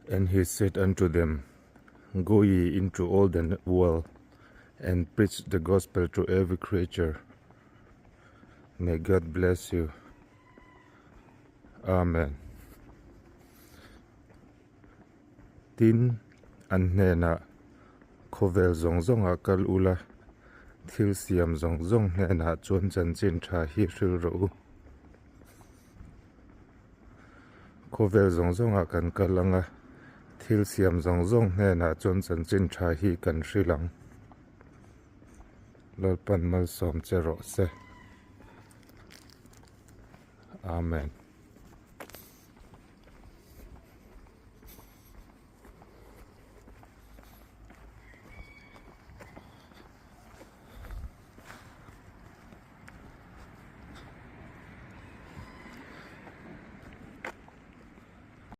And he said unto them, Go ye into all the world and preach the gospel to every creature. May God bless you. Amen. Tin, an hnenah, Khawvel zawng zawngah kal ula, thil siam zawng zawng hnenah chuan chanchin tha hi hril rawh u. Khawvel zawng zawngah kan kal ang a, thil siam zawng zawng hnenah chuan chanchin tha hi kan hril ang. Lalpan malsawm che rawh se. Amen.